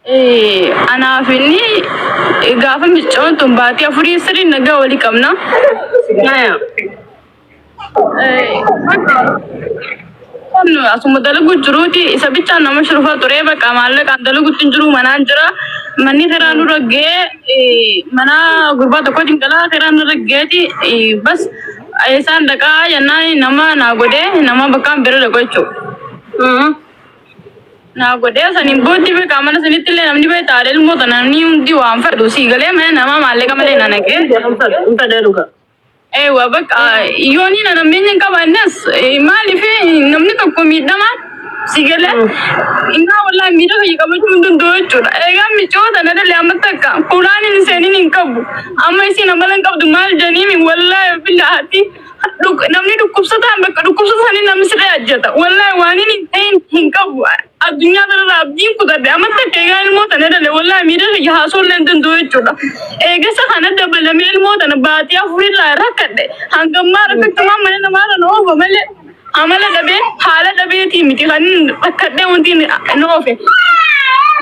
Anaaf inni gaafa miccoon tun baatii afurii sirrii nagaa walii qabna. Haya. Kan asuma dalagu jiruuti isa bichaan nama shurufaa ture bakka maallaqaan dalagutti hin jiru manaan jira. Manni kiraa nurra ga'ee mana gurbaa tokkotiin galaa kiraa nurra ga'eeti bas isaan dhaqaa jennaan nama naa godhee nama bakkaan bira dhaqu jechuudha. Naa godhee saniin booddee beekaa mana sanitti illee namni beektaa ilmoo tana namni hundi waan fedhu sii galee mana namaa maallaqa malee na naqee. Hin fedhee dhuga. Eewa bakka yoonii na namni hin qabaannes maaliif namni tokko miidhamaan si galee innaa wallaahi miidha kiyya qabachuu hin danda'u jechuudha. Egaa micoo tana dhalee amma takka kulaan hin seenin hin qabu. Amma isiin amala hin qabdu maal janiimi wallaahi billaati namni dhukkubsataan bakka dhukkubsatanii namni siree ajjata. Wallaahi waan inni hin ta'in hin qabu. Addunyaa kanarraa abdiin kutadhe amma takka egaa ilmoo tana dhale wallaahi miira kiyya haasoo illee hin danda'u jechuudha. Eegasa kana dabalamee ilmoo tana baatii afurirraa rakkadhe hangammaa rakkachumaan mana namaarra na oofa malee amala dhabee haala dhabeetii miti kan rakkadhee wanti na oofe.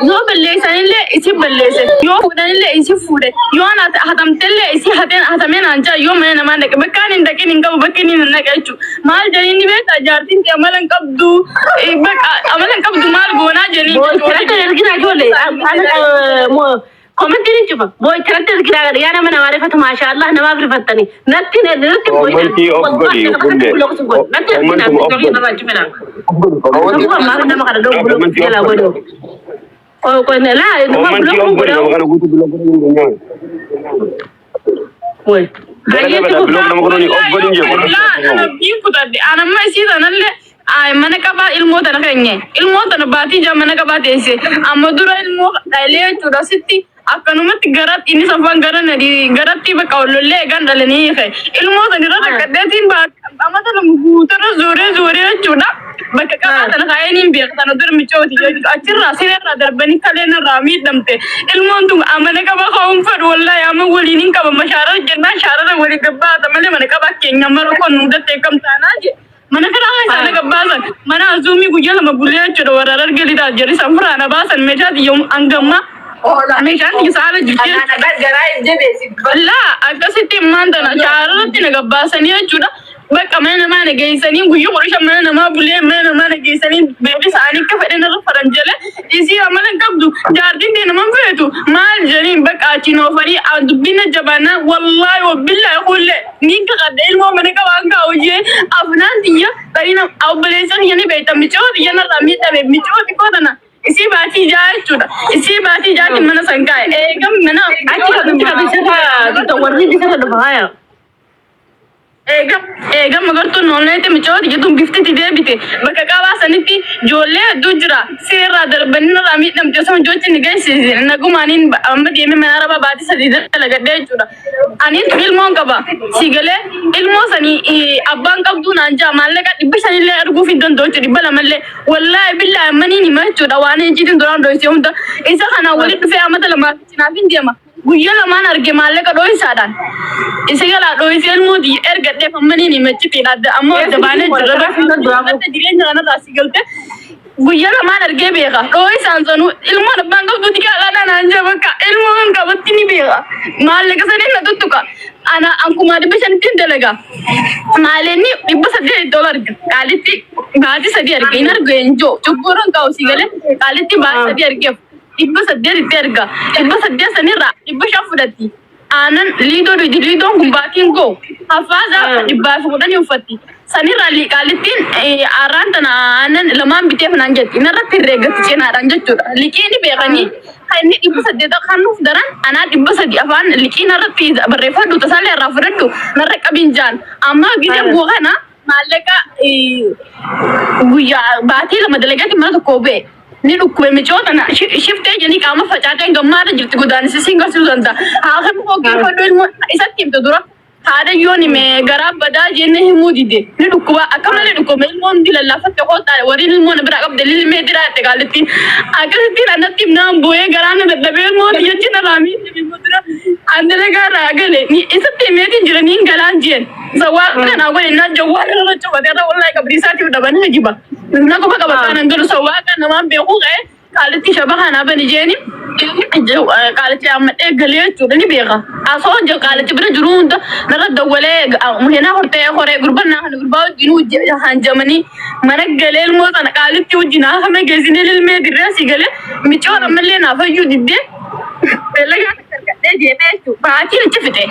Yoo balleessanillee isi balleesse yoo fuudhanillee isi fuudhe yoo na hatamtellee isi hatamee naan jaa yoo mana namaa dhaqe bakka ani hin dhaqin hin qabu bakka inni hin dhaqe jechuudha. Maal jedhanii ni beektaa jaartiin tee amala hin qabdu bakka amala hin qabdu maal goonaa jedhanii Boo'icharatti erginaa ijoollee. Komentiin hin cufa. Boo'icharatti erginaa yaa nama namaa rifatu maashaallah namaaf rifattanii. Natti natti Komentii of godhi fuullee. Natti erginaa Komentuma of tiktookii godhi. irraa cufina. Sababa ammaa nama kana dhoowwu Komentii buloo of jalaa godhi. godhu. Laa nama Komentii buloo of godhi godhu. nama kana guutuu block godhuu hin danda'amu. Dalagaa Hayyeetti bada block fufaa. nama godhuun of godhin jee Wallaahi ana abdiin kutadhe anamma isii tanallee mana qabaa ilmoo tana keenye ilmoo tana baatii jaa mana qabaa teesse amma dura ilmoo dhalee jechuudha sitti akkanumatti garatti inni safaan gara nadi garatti bakka ollollee eegan dhalanii hiike ilmoo tana irra rakkadheetiin amata lama guutarra zooree zooree jechuudha bakka qabaa tana kaa'een hin beeku tana dura micooti jechuudha achirraa sireerraa darbanii kaleen irraa miidhamte ilmoon tun amana qaba ka'uun fedhu wallaahi amma waliin hin qaba mashaarara jennaan shaarara walii gabbaata malee mana qabaa keenya mara kun nu dattee kam taanaa jedhe. Mana kiraa keessaa na gabbaasan mana azuumii guyyaa lama bulee jechuudha warra arge lixaa jedhe san furaa na baasan meeshaa xiyya hangammaa meeshaan xiyya saala jirti jechuudha. Laa akkasitti immaan tana shaararratti na gabbaasanii jechuudha. Bakka mana namaa na geessanii guyyaa 15 mana namaa bulee mana namaa na geessanii beebi isaanii akka fedhan irra faranjale isii amala hin qabdu jaartiin tee nama hin feetu maal jedhaniin bakka achiin oofanii dubbiin na jabaannaan wallaahi wabbillaahi kullee Niin kakadhe ilmoo mana qabaan kaa'u jee afnaan tiyya qariina obboleessa kiyya ni beekta micoo tiyya narraa miidhame micoo xiqqoo tana isii baatii ja'a jechuudha isii baatii ja'aatti mana san kaa'e eegam mana Achi achi qabisa warri isa dhufa haya. eegam eegam magartuun noolneetti micoo tiyya tun giftiti deebite bakka qabaa sanitti ijoollee hedduu jira seerraa darbanii narraa miidhamte osoo ijoollee ni geessise nagumaaniin amma deemee mana arabaa baatii sadii dalagadhee jechuudha. Ani ilmoon qaba. Si galee ilmoo sanii abbaan qabduu naan jaa maallaqa 500llee arguuf hin danda'u jechuudha 200llee. Wallaahi billaahi ammaniin hima jechuudha waan icciitiin duraan dhoysee hunda. Isa kanaan walitti dhufee amata lamaaf cinaaf hin deema. Guyyaa lamaan arge maallaqa dhoysaadhaan. Isa galaa dhoysee ilmoo tiyya ergadheef ammaniin hima icciitiidha. Ammoo adda baanee jirra. Jireenya kanarraa si galte. Guyya lamaan argee beeka. Dhooysaan sanuu ilmoon abbaan qabduuti kaadhaadhaa naan jee bakka ilmoon qabutti ni beeka. Maallaqa saniin na tuttuqa. Ana ankumaa 500ttiin dalaga. Maaleenni 800 ol arga. Qaalitti baatii sadii arge hin argu hin jiru. Cubbuu irra hin kaa'u si galee qaalitti baatii sadii argeef 800tti erga. 800 sanirraa 500 fudhatti. Aanan liidoo dhuydi liidoon kun baatiin goo haffaaza 110 uffatti. Sanirraa qaalittiin arraan tana aanan lamaan biteef naan jetti. Narratti herreeggatti cinaadhaan jechuudha. Liqii ni beekanii kan inni 800 kan nuuf daran anaa 300 afaan liqii narratti barreeffadhu tasaallee irraa fudhadhu narra qabiin jaan. Amma gizee bu'u kana maallaqa guyyaa baatii lama dalagaatti mana tokko ba'e. Ni dhukkube micoo tana shiftee jedhanii qaama facaateen gammaarra jirti godaannisa siin garsiisuu danda'a. Haakima koo geeffadhu ilmoo isatti himte dura. Haadha yoon hime garaa badaa jennee himuu dide. Ni dhukkuba akka malee dhukkuba ilmoon hundi lallaafatte kootaa warri ilmoo na biraa qabde lilmee diraa itti qaalittiin. Akkasittiin anatti himnaan boo'ee garaa na dadhabee ilmoo jechi narraa miidhame immoo dura an dalagaa irraa gale isatti himeetiin jira niin galaan jeen. Zawwaa kanaa godhe naan jawwaa irra cufatee irra wallaahi qabrii isaatiif dhabanii hijiba. Na quba qaba kanan galu sawwaa kan namaan beekuu ka'e qaalitti shaba kanaa bani jeeni. Qaalicha yaammadhee galee jechuudha ni beeka. Asoo hin jiru qaalicha bira jiru hunda narra dawwalee muheenaa hortee horee gurbaan naa kana gurbaa wajjin hanjamanii mana galee ilmoo sana qaalitti wajjin haafame geessinee ilmee dirree asii galee micoon ammallee naa fayyuu diddee dalagaa takka argadhee deemee jechuudha. Baatiin achi fixe.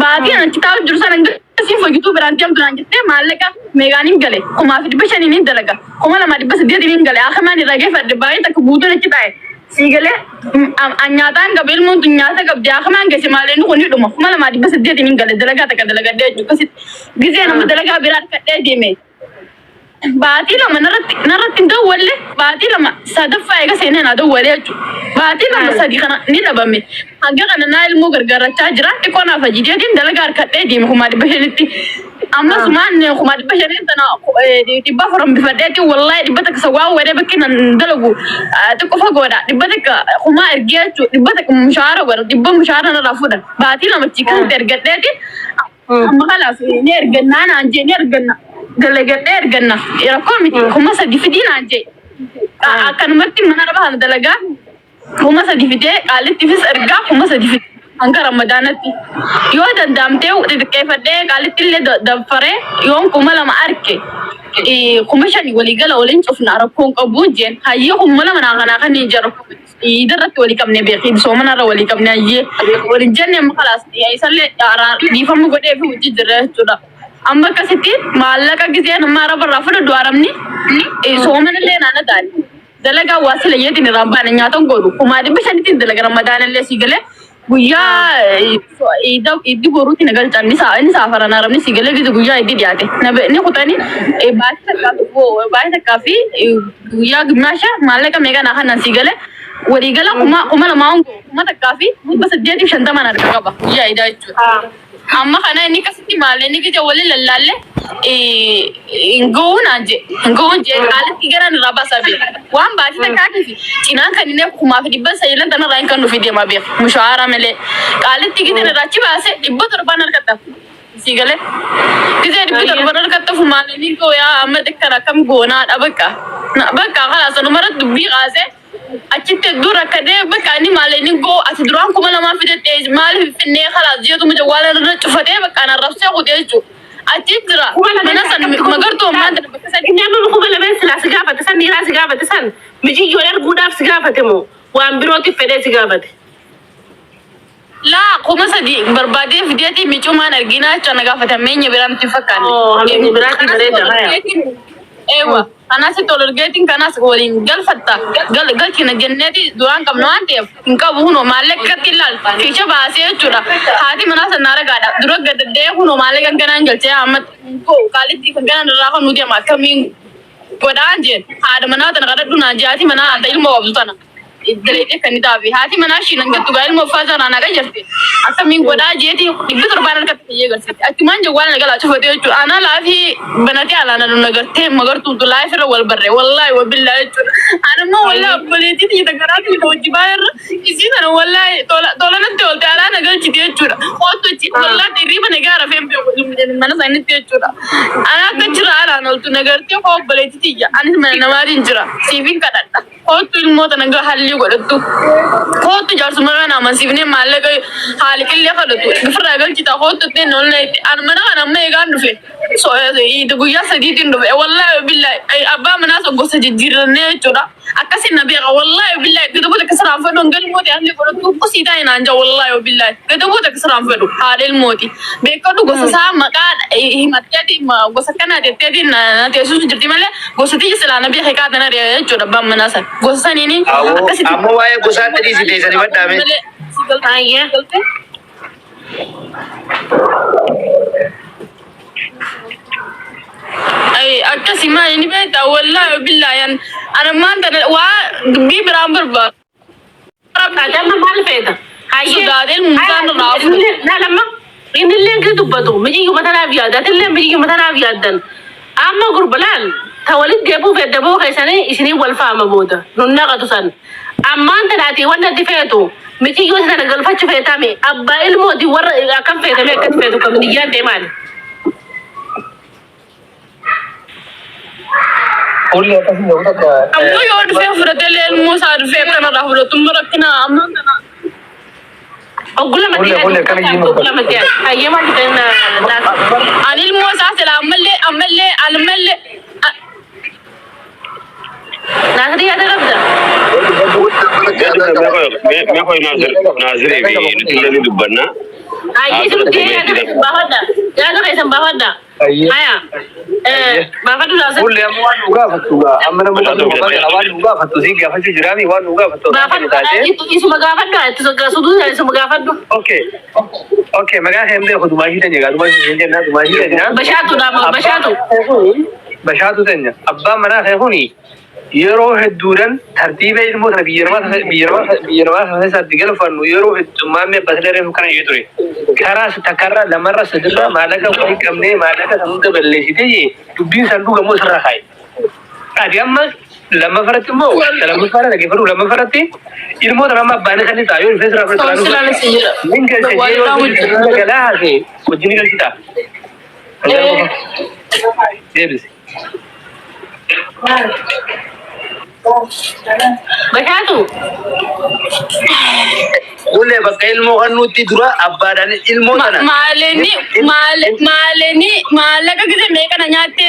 Baatiin achi taa'u jiru sana Asiin foyyituu biraan deemtu naan jettee maallaqa meeqaan gale 1500 dalaga 2800 gale akamaan irraa geeffadhe baay'ee takka guutuun achi taa'e sii galee nyaataan qaba ilmoon tun nyaata qabdi akamaan geesse maalee kun ni dhuma 2800 gale dalagaa takka dalagadhee jechuudha akkasitti gizee nama dalagaa biraa argadhee deeme. Baatii lama narratti narratti hin dawwalle baatii lama sadaffaa eega seenee naa dawwalee jechuudha. Baatii lama sadi kana ni dhabame. Hanga kana naa ilmoo gargaarrachaa jira. Xiqqoo naaf ajijeetiin dalagaa harkadhee deeme 500,000tti. Amma sumaan 500,000 tana 400 hambifadheetiin wallaahi 100 sawwaa wadee bakki nan dalagu xiqqoo fagoodha. 100 kumaa ergee jechuudha. 100 mushaara godha. 100 mushaara narraa fuudhan. Baatii lama chiikatti ergadheetiin Amma kalaas ni ergannaa naan jee ni erganna. Dalagadhee erganna. Rakkoo miti 3000 fidii naan jee. Akkanumatti mana raba kana dalagaa 3000 fidee qaalittiifis ergaa 3000 fidee hanga ramadaanatti. Yoo danda'amtee xixiqqeeffadhee qaalitti illee daffaree yoon 2000 arke 5000 waliigala waliin cufna rakkoon qabu jeen. Hayyee 2000 naa kanaa kan hin jedhu. Iida irratti walii qabne beeki soomana irra walii qabne hayyee waliin jenne amma kalaas isallee dhiifama godhee fi hojii jirra jechuudha. Amma akkasitti maallaqa giseen amma araba irraa fudhadhu arabni soomana illee naana ta'ani. Dalagaa waa sila yeetiin irraa baane nyaatan godhu 500,000tti dalaga ramadaana illee sii galee guyyaa iiddi boruutti na galchan ni saafaran arabni sii galee gize guyyaa iiddi dhiyaate ni kutani baasii takkaa baasii takkaa fi guyyaa gimmaasha maallaqa meeqa naa kannan sii galee waliigala 2000 hongo 1850 harka qaba guyyaa iidaa jechuudha. Amma kana inni akkasitti maallaqni gise waliin lallaalle hin ga'uu naan jee hin ga'uun jee qaalitti garaan irraa baasaa beeka. Waan baasii takkaatii fi cinaan kan inni 1900 tanarraa hin kan nufi deemaa beeka. Mushaara malee qaalitti giseen irraa achi baase 700 harkatta. Sii galee gisee 700 harkatta maallaqni ga'u yaa amma xiqqaan akkam goonaadha bakka. Bakka kalaas sanumarratti dubbii kaasee. Achitti hedduu rakkadee bakka inni maal inni goo ati duraan 2000 fidatte maaliif finnee kalaas jeetu muca waan irra cufatee bakka ana arrabsee kutee jechuudha. Achi jira Kuma lameen mana san akkamitti kuma magartuu ammaan tana bakka sadi. Inni amma 2000 silaa si gaafate san dhiiraa si gaafate san mijiyyoon arguudhaaf si gaafate moo waan birootiif fedhee si gaafate? Laa 3000 barbaadee fideetii micumaan arginaa jecha na gaafate hammeenya biraa nutti hin fakkaanne. Oo hammeenya biraatii Kanas bareeda wal haya. argeetiin eewa kanas itti wal argeetiin kanas waliin galfatta gal galchina jenneeti duraan qabna waan ta'eef hin qabu hunoo maallaqatti ilaal fiicha baasee jechuudha. Haati manaa sanaa ragaadha dura gadaddee hunoo maallaqa ganaan galchee amma qaalitti kan ganaan irraa kan nuti amma akkamiin godhaan jeen haadha manaa tana kadhadhu naan jee haati manaa haadha ilmoo qabdu tana. Dalaydee kan taafi haati manaa ishii nan gattu gaa ilmoo uffata irraa naqa jirti akkamiin godhaa jeeti 700 harkatti fayyee garsiifte achumaan jawwaala na galaa cufatee jechuudha anaa laafii banatee alaa na nagartee magartuutu laafii irra wal barree wallaahi wabillaa jechuudha ana immoo wallaahi obboleettii tiyya garaa tiyya hojii baay'ee irra isii sana wallaahi tola tola natti oolte alaa na galchite jechuudha kootu achi wallaahi hirriba na gaara feen beeku mana sanitti jechuudha ana akka jira alaan ooltu nagartee koo obboleettii tiyya anis mana namaatiin jira siifin kadhadha. Koottu ilmoo tana gaa hallii godhattu. Koottu jaarsuma kana amansiifnee maallaqa haaliqillee kadhatu. Ofirraa galchita koottu ittiin oollee itti. An mana kana amma eegaan dhufe. Guyyaa sadiitiin dhufe. Wallaahi billaahi abbaa manaas gosa jijjiirrannee jechuudha. Akkasiin na beeka. Wallaahi billaahi gada booda akka siraan fedhu hanga ilmooti hallii godhattu qusii taa'e naan jaa wallaahi billaahi. Gada booda akka siraan fedhu haadha ilmooti. Beekadhu gosa isaa maqaa himatteeti gosa kanaa jetteetiin na teessuutu jirti malee gosa tiyya silaa na beekee kaatan ari'a jechuudha abbaan manaa san. Gosa saniini Awoo akkasitti ammoo waa'ee gosaatti dhiisi teessanii badhaame. malee si galtee Hayyee. galtee. Ay akkasi maali ni beektaa wallaahi billaahi an ammaan tana waa dubbii biraan barbaadu. Ati amma maal feeta? Hayyee. Sodaatee mucaan irraa hafu. Laal amma innillee kii dubbatu mijiyyuma tanaaf yaadda atillee mijiyyuma tanaaf yaaddan. Amma gurba laal ta walit deebuu fedda boo keessanii isinii wal faama booda nun naqatu san. Ammaan tana ati wanni ati feetu mijiyyoo isa tana galfachu feetame abbaa ilmooti warra akkam feetame akkatti feetu kam niyyaan ta'e maali? Fuulli akkasii yoo takka Ammoo yoo dhufee fudhatee illee ilmoo isaa dhufee kanarraa fudhatu immoo rakkina amma kana. Oggu lamatti Fuulli fuulli akkana yaadu jiru. oggu lamatti yaadu. Hayyee maal jedhan naasir. Ani ilmoo isaa sila ammallee ammallee ammallee Naasir yaada qabda. Mee qoy Naasir Naasirii fi nuti illee ni dubbanna. Hayyee isin yaada keessan baafadha. Yaada keessan baafadha. Hayyee. Haya. Baafadhu naasir. Fuulli amma waan nu gaafattu gaa amma nama kana waan nu gaafattu si gaafachuu jiraami waan nu gaafattu osoo hin taate. Baafadhu isuma gaafadhu itti sutuu isuma gaafadhu. Okay. Okay, maqaa kee hin beeku Dumaashii teenya gaa Dumaashii hin jennaa Dumaashii teenya. Bashaatu dhaama bashaatu. Bashaatu teenya. Abbaan manaa kee kuni yeroo hedduudhaan tartiiba ilmoo sana biyya namaa biyya namaa biyya namaa keessatti galfannu yeroo hedduu maammee abbaa reefu kana jee ture. Karaa takkarraa lamarra sadirraa maallaqa walii qabnee maallaqa san hunda balleessitee dubbiin san dhugamoo sirraa kaaye. Ati amma lammaffaratti immoo lammaffaarra dhaggeeffadhu lammaffaratti ilmoo sana amma abbaan kan isaa yoo dhufee sirraa Soon silaalee si jedha. Nin galcha jee yoo galaa hafe wajjin galchita. Deebisi. Bashaatu. Fuullee bakka ilmoo kan nuti dura abbaadhaan ilmoo tana. Maaleni maaleni maallaqa gise meeqa na nyaatte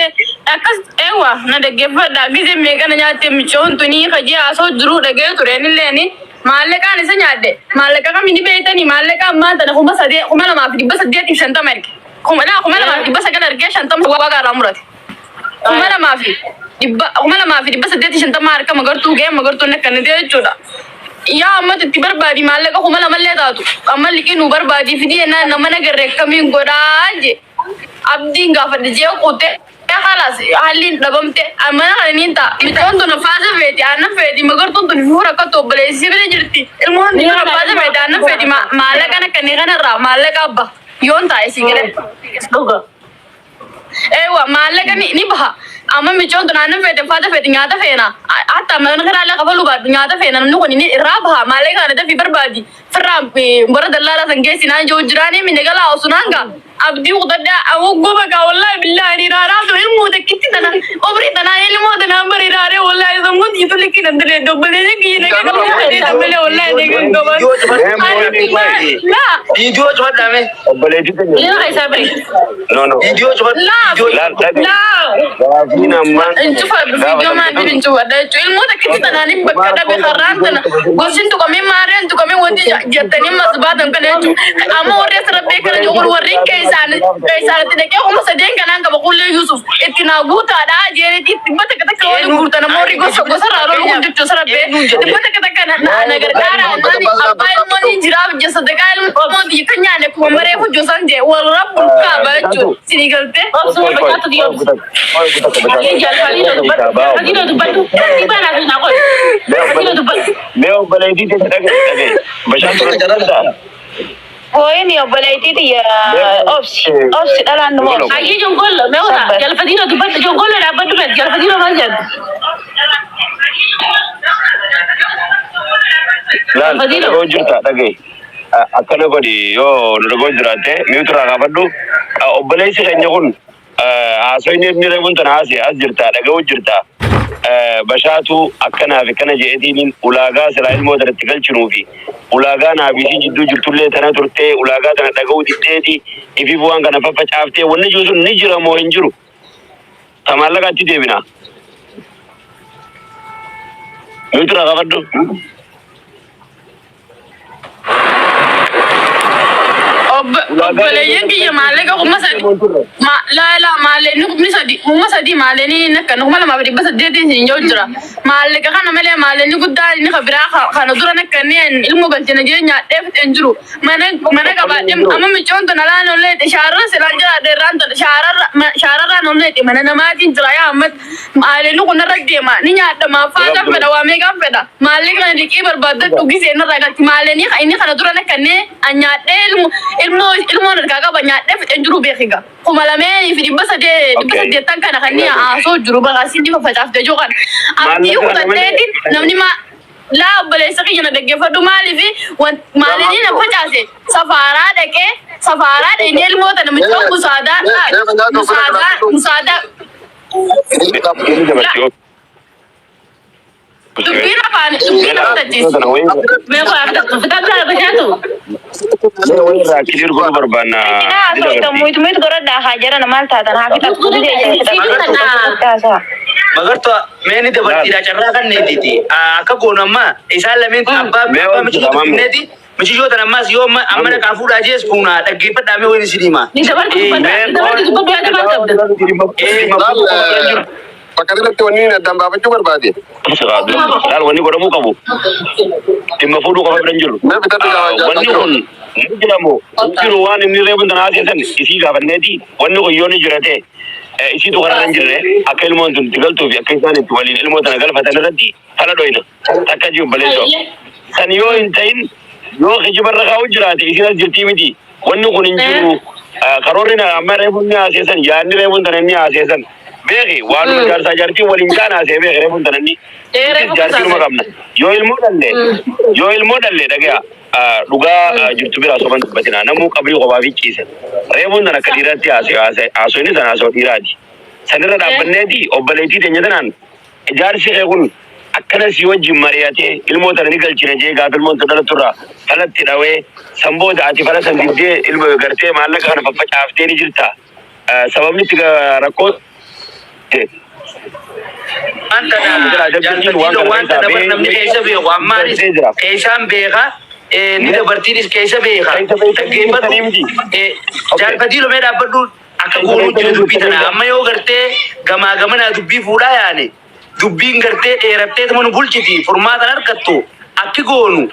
akkas eewwa na dhaggeeffadha gise meeqa na nyaatte micoon tuni hajii haasoo jiru dhagee tureen illeeni maallaqaan isa nyaadhe maallaqa kami ni beektanii maallaqa ammaa tana 3000 2850 erge kuma laa 2950 ergee 50 waaqa irraa murate 2850 harka magartuu ga'e magartuun akkana ta'e jechuudha. Yaa ammatu itti barbaadi maallaqa 2000llee taatu amma liqii nu barbaadi fidii jennaan nama nagarre akkamiin godhaa je abdiin gaafadhe jee kutte halas haalli dhabamte mana kana niin ta'a mitoon tun faasa feeti aannan feeti magartuun tun fuura akka obboleessii bira jirti ilmoon tun faasa feeti aannan feeti maallaqa akkanii kanarraa maallaqa abba yoon taa'e si gale. Dhuga. Ewa maallaqa ni baha. Amma micoon tun aannan feete faata feete nyaata feena. Hatta mana kanaallee kafaluu baadhu nyaata feena namni kun ni irraa baha maallaqa kana dafii barbaadi. Firraa bara dallaalaa san keessi naan jiru jiraanii minne galaa osoo naan gaa. Abdii kutadhaa awwaggoo bakaa wallaahi billaahi ni raaraa tu ilmoo takkitti tana obrii tanaa ilmoo tanaa bari raaree wallaahi sammuun tiitu likki nan dilee dobbalee kiyya nagaa qabee dabbalee wallaahi nagaa qaban. Laa Viidiyoo cufadhaa mee. Obboleettii teenya. Yeroo keessaa bahi. No no. Viidiyoo cufadhu. Laa Laal dhaga'i. laa. Gaafiin ammaan Incufa viidiyoo maaliif incufa jechuun ilmoo takkitti tanaan bakka dhabe har'aan tana gosin tuqamee maareen tuqamee wanti jettanii mas baatan kana jechuun amma warri asirra beekan jiru warri keessaanitti dhaqee 3000 kanaan qaba qullee Yusuf itti naa guutaadha jeenitti dhibba takka takka waliin guurtan amma warri gosa gosarraa lolu kun jechuun sarara bee dhibba takka takka na gargaara nani abbaa ilmoon hin jiraaf je sadaqaa ilmoon kan nyaanne kuma maree hojjosan jee wal rabbul kaaba jechuun sinii galtee. Obsuma bashaatu di obsi. Hayyee jaalfaliinoo dubbadhu. Jaalfaliinoo dubbadhu. Dhibbaa naasir naa qoy. Jaalfaliinoo dubbadhu. Mee obboleettii teenya dhaga'i dhaga'i. Bashaan tura danda'a. Hooyini obboleettii tiyya obsi obsi dhalaan numa obsi. Hayyee jongollo mee ora jaalfaliinoo dubbadhu jongollo dhaabbadhu mee jaalfaliinoo maal jedhu. Laal dhaga'uu jirta dhaga'i. Akkana godhi yoo nu dhaga'uu jiraatte mi'uutu irraa kaafadhu. Obboleessi keenya kun haasoyni inni reefuun tana haasee as jirta dhaga'uu jirta. Bashaatu akkanaa fi kana je'eetiin ulaagaa silaa ilmoo tana itti galchinuu fi ulaagaa naa fi isiin jidduu jirtullee tana turtee ulaagaa tana dhaga'uu diddeeti ifiif waan kana faffacaaftee wanni jiru sun ni jira moo hin jiru? Ta maallaqaatti deebina. Mi'uutu irraa kaafadhu. Obboleeyyan kiyya maallaqa 3000 laa laa maallaqni 3000 3000 maallaqni akka 2800 isin jiru jira. Maallaqa kana malee maallaqni guddaan inni kan biraa kana dura akka inni ilmoo galchina jee nyaadhee fixeen jiru. Mana mana qabaadhee amma micoon tun alaan olleete shaararra silaan jiraadhe irraan tana shaararra shaararraan olleete mana namaatiin jira yaa ammas maallaqni kun narra deema ni nyaadha maaffaa fedha waa meeqaan fedha maallaqa kana liqii barbaaddadhu gisee narraa galchi maallaqni inni kana dura akka inni nyaadhee ilmoo ilmoo ilmoon harkaa qaba nyaadhee fixeen jiru beekiga 2800 800 kana kan inni haasoo jiru bakka asiin faffacaaftee jiru kana abdii kutatteetiin namni maa laa obboleessa kiyya na dhaggeeffadhu maaliif maaliin na facaase safaaraa dhaqee safaaraa dhaqee ilmoo tana mucaa musaadaa musaadaa musaadaa Inni dabarti. Dubbiin afaan dubbii nama tachiisa. Mee koo fitatu fitadhaa bishaatu. Mee wayii irraa clear godhuu barbaanna. Isin haasoftan mute mute godhadhaa haa jedhan maal taatan haa fixattu dide isin fixattu haasa'a. Magartuu mee ni dabartiidha carraa kan neetiiti. Akka goonu amma isaan lameen abbaa Mee abbaa hojii michiyyoo mamme. dubbifneeti. Michiyyoo tan ammas yoo amma amma naqaa fuudhaa jees fuunaa dhaggeeffadhaa mee wayini isin hima. Ni dabarti dubbadhaa. Ni dabarti dubbadhaa yaada maal qabda? Laal bakka kanatti wanni inni addaan baafachuu barbaade. Laal wanni godhamuu qabu dhimma fuudhuu qofa bira hin jiru. Mee bitadhu gaafachaa Wanni kun ni jiramu hin jiru waan inni reefu tana haasee isii gaafanneeti wanni kun yoo ni jira ta'e isiitu kararra hin jirre akka ilmoon tun itti galtuu fi akka isaan itti waliin ilmoo tana galfatan irratti fala dhoyna takka jiru baleessoo. San yoo hin ta'in yoo kijibarra kaa'u jiraate isin as jirtii miti wanni kun hin jiru. Karoorri na amma reefu inni haasee san yaadni reefu tana inni haasee san beeki waanuma jaarsaa jaartii waliin kaan haasee beeki reefu tana inni. Ee reefu Jaartiinuma qabna. Yoo ilmoo dhalle dhagaya dhugaa jirtu biraa soban dubbatina namuu qabrii kophaa fi ciisa. Reefuun tan akka dhiiraatti haasoo inni san haasoo dhiiraati. Sanirra dhaabbanneeti obboleettii teenya tanaan jaarsi kee kun akkana si wajjin mari'atee ilmoo tana ni galchina jee gaafa ilmoon tun dhalattu irraa falatti dhawee san booda ati fala san diddee ilma gartee maallaqa kana faffacaaftee ni jirta. Sababni itti rakkoo Wanta jaalfatiiloo wanta dabar namni keessa beeku ammaanis keessaan beeka ni dabartiinis keessa beeka. Dhaggeeffadhu jaalfatiiloo mee dhaabbadhu akka goonuu jiru dubbii tana amma yoo gartee gamaa gamanaa dubbii fuudhaa yaane dubbiin gartee dheerattee nu bulchiti furmaatan argattu akki goonu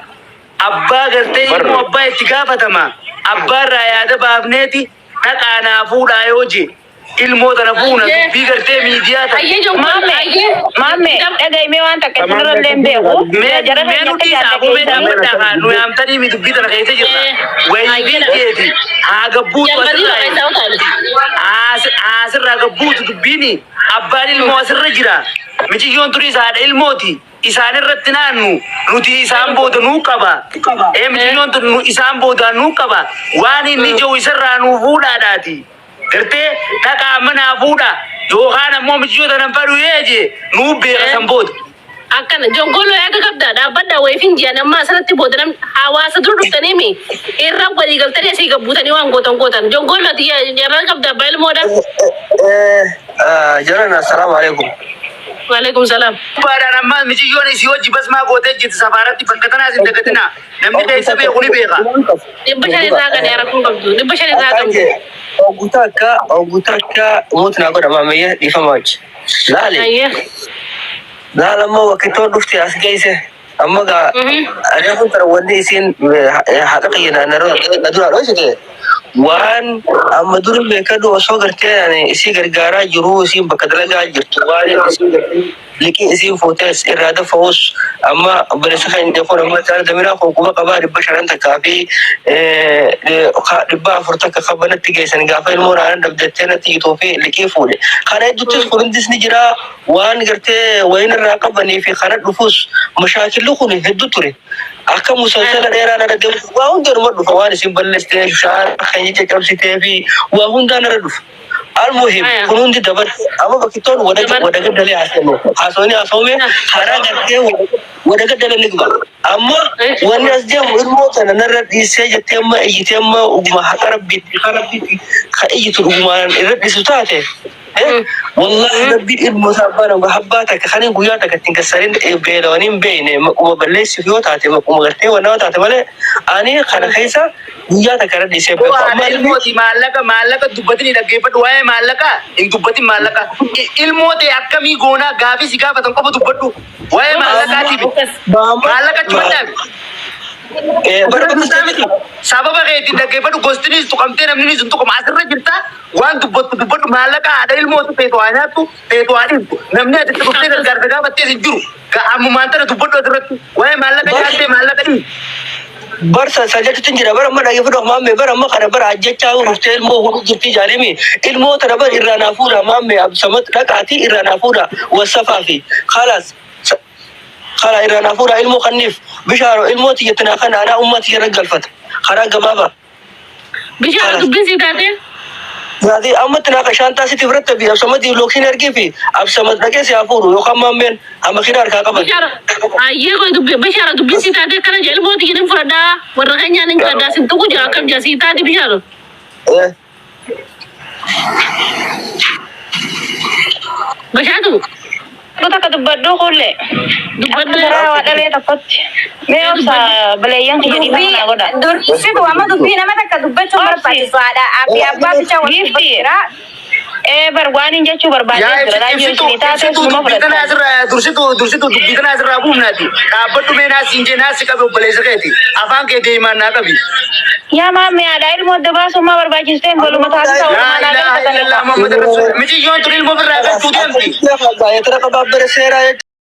abbaa gartee ilmoo abbaa itti gaafatama abbaa irraa yaada baafneeti dhaqaa naa fuudhaa yoo je ilmoo tana fuuna dubbii gartee miidiyaa tana. Ayyee jongoon Maamme ayyee. maamme dhagaimee waan takka isinirra illee hin beeku. Mee Jara mee keenya nu akka dhiisaa qubee jaalladheessanii. dhaabbadhaa haa nu yaamtanii mi dubbii tana keessa jirra. Wayii jeeti haa gabbuutu Jaalfatiiloo asirraa keessaa utaale. asirraa gabbuutu dubbiini abbaan ilmoo asirra jira. Miciyyoon turis haadha ilmooti. Isaan irratti naannu nuti isaan booda nuu qaba. Ee miciyyoon tun isaan booda nuu qaba. Waan inni jiru isarraa nuu fuudhaadhaati. Gartee dhaqaa manaa fuudha yookaan ammoo miciyyoo tanan fadhu yeeje nuu beeka san booda. Akkana jongoloo yaada qabda dhaabbadhaa wayiifin ji'an amma asirratti booda namni hawaasa dura dhuftanii mi irra walii galtanii asii gabbuutanii waan gootan gootan jongoloo ati yarra qabda abbaa ilmoodha. Jaran, assalaamu alaikum. Waalaikum salaam. Gubbaadhaan ammaa miciyyoon isii hojii basmaa gootee jirti safaaratti bakka tanaas hin dagatinaa. Namni keessa beeku ni beeka. 500 irraa kan rakkoon qabdu 500 irraa qabdu. Oguta akka mutu naa godha maamiyya dhiifama wajji. Laali. Ayyee. Laal amma wakkitoo dhufte as geesse. Amma gaa reefu tara wanni isiin haqa kiyya na dura dhoosite. Waan amma dur beekadhu osoo gartee ani isii gargaaraa jiru isiin bakka dalagaa jirtu waan isiin gartee liqii isiin fuutes irraa dafa'us amma obboleessa keenya kun amma isaan damiraa kun quba qabaa 500 takkaa fi 400 takka qabanatti geessan gaafa ilmoo raana dhabdattee natti hiituu fi liqii fuudhe. Kana hedduuttis kun hundis ni jira waan gartee wayin irraa qabanii fi kana dhufus mashaakilli kun hedduu ture. Akka musalsala dheeraa narra deemu waa hundanuma dhufa waan isin balleessitee bishaan keenya caccabsitee fi waa hundaan narra dhufa. Almuhim kun hundi dabarte amma bakkittoon wada gaddalee haasawame haasawni haasawame karaa gartee wada gaddalee ni guba. Amma wanni as deemu ilmoo tana narra dhiisee jettee amma iyyitee amma dhuguma haqa rabbiitti haqa rabbiitti ka iyyitu dhugumaan irra dhiisu taate wallahi rabbiin ilmoo isaa abbaa nama abbaa takka kanin guyyaa takka ittiin kassarin beelawanii hin beekne maquma balleessuuf yoo taate maquma gartee waan nama taate malee ani kana keessa guyyaa takka irra dhiisee beeku. Haadha Amma ilmi ilmooti maallaqa maallaqa dubbatin dhaggeeffadhu waa'ee maallaqa hin dubbatin maallaqa. Ilmoo ta'e akkamii goonaa gaafii si gaafatan qofa dubbadhu. Waa'ee maallaqaatiif maallaqa achuma dhaabi. Bara bakka Sababa keetiin dhaggeeffadhu gostinis tuqamtee namninis hin tuqamu asirra jirta waan dubbattu dubbadhu maallaqa haadha ilmootu feetu haa nyaattu feetu haa dhiiftu namni ati itti dhuftee gargaarsa gaafattees hin jiru. Ammumaan tana dubbadhu asirratti waa'ee maallaqa nyaattee maallaqa dhiiftu. Barsa sajjatutti jira bara amma dhaggeeffadhu maamme bara amma kana bara ajjechaa dhuftee ilmoo hudhu jirti jaalimi ilmoo tana bara irraa naa fuudha maamme absamat dhaqaatii irraa naa fuudha wasafaa fi khalaas khala irraa naa fuudha ilmoo kanniif bishaaro ilmoo tiyyatinaa kana anaa ummaa tiyya irra galfata karaa gabaabaa. Bishaan dubbiin sii taate. Zaati ammatti naa shaantaa sitti biratti fi absamadii lookiin ergii fi absamad dhaqee si haa fuudhu yookaan maammeen amma kina harkaa qaban. Bashara ayyee koy dubbi bashara dubbi si taate akkana jee ilmoo tiyya nin fudhadhaa warra keenyaa nin kadhaa sin tuqu jira akkam jaa si taate bishara. Eh. Bashaatu Tokko takka dubbadhuu kuullee. Akka dubbadhu garaa waa dhalee tokkotti. Mee obsa baleeyyan kiyya dhiifama Dubbii naa godha. dursitu amma dubbii nama takka dubbachuun Obsi. barbaachisu haadha fi abbaa bicha wal Giifti. dubbachuudha. Ee bar waan hin jechuu barbaadee Yaa jira. Raayyoo ibsituu isinii taate ibsituu numa dubbii tana fudhattan. asirraa dursituu dursituu dubbii tana asirraa buufnaati. Dhaabbadhu mee naas hin jee naas si qabi obboleessa keeti. Afaan kee deemaan naa qabi. Yaa maammee haadha ilmoo adda baasuun maa barbaachistee goluma taasisa Laa walumaa naa ilaaha galfatanii. illallah Muhammad Rasul. Miciyyoon tun ilmoo birraa galchuu deemti. Baay'ee tara qabaabere seeraa jechuudha.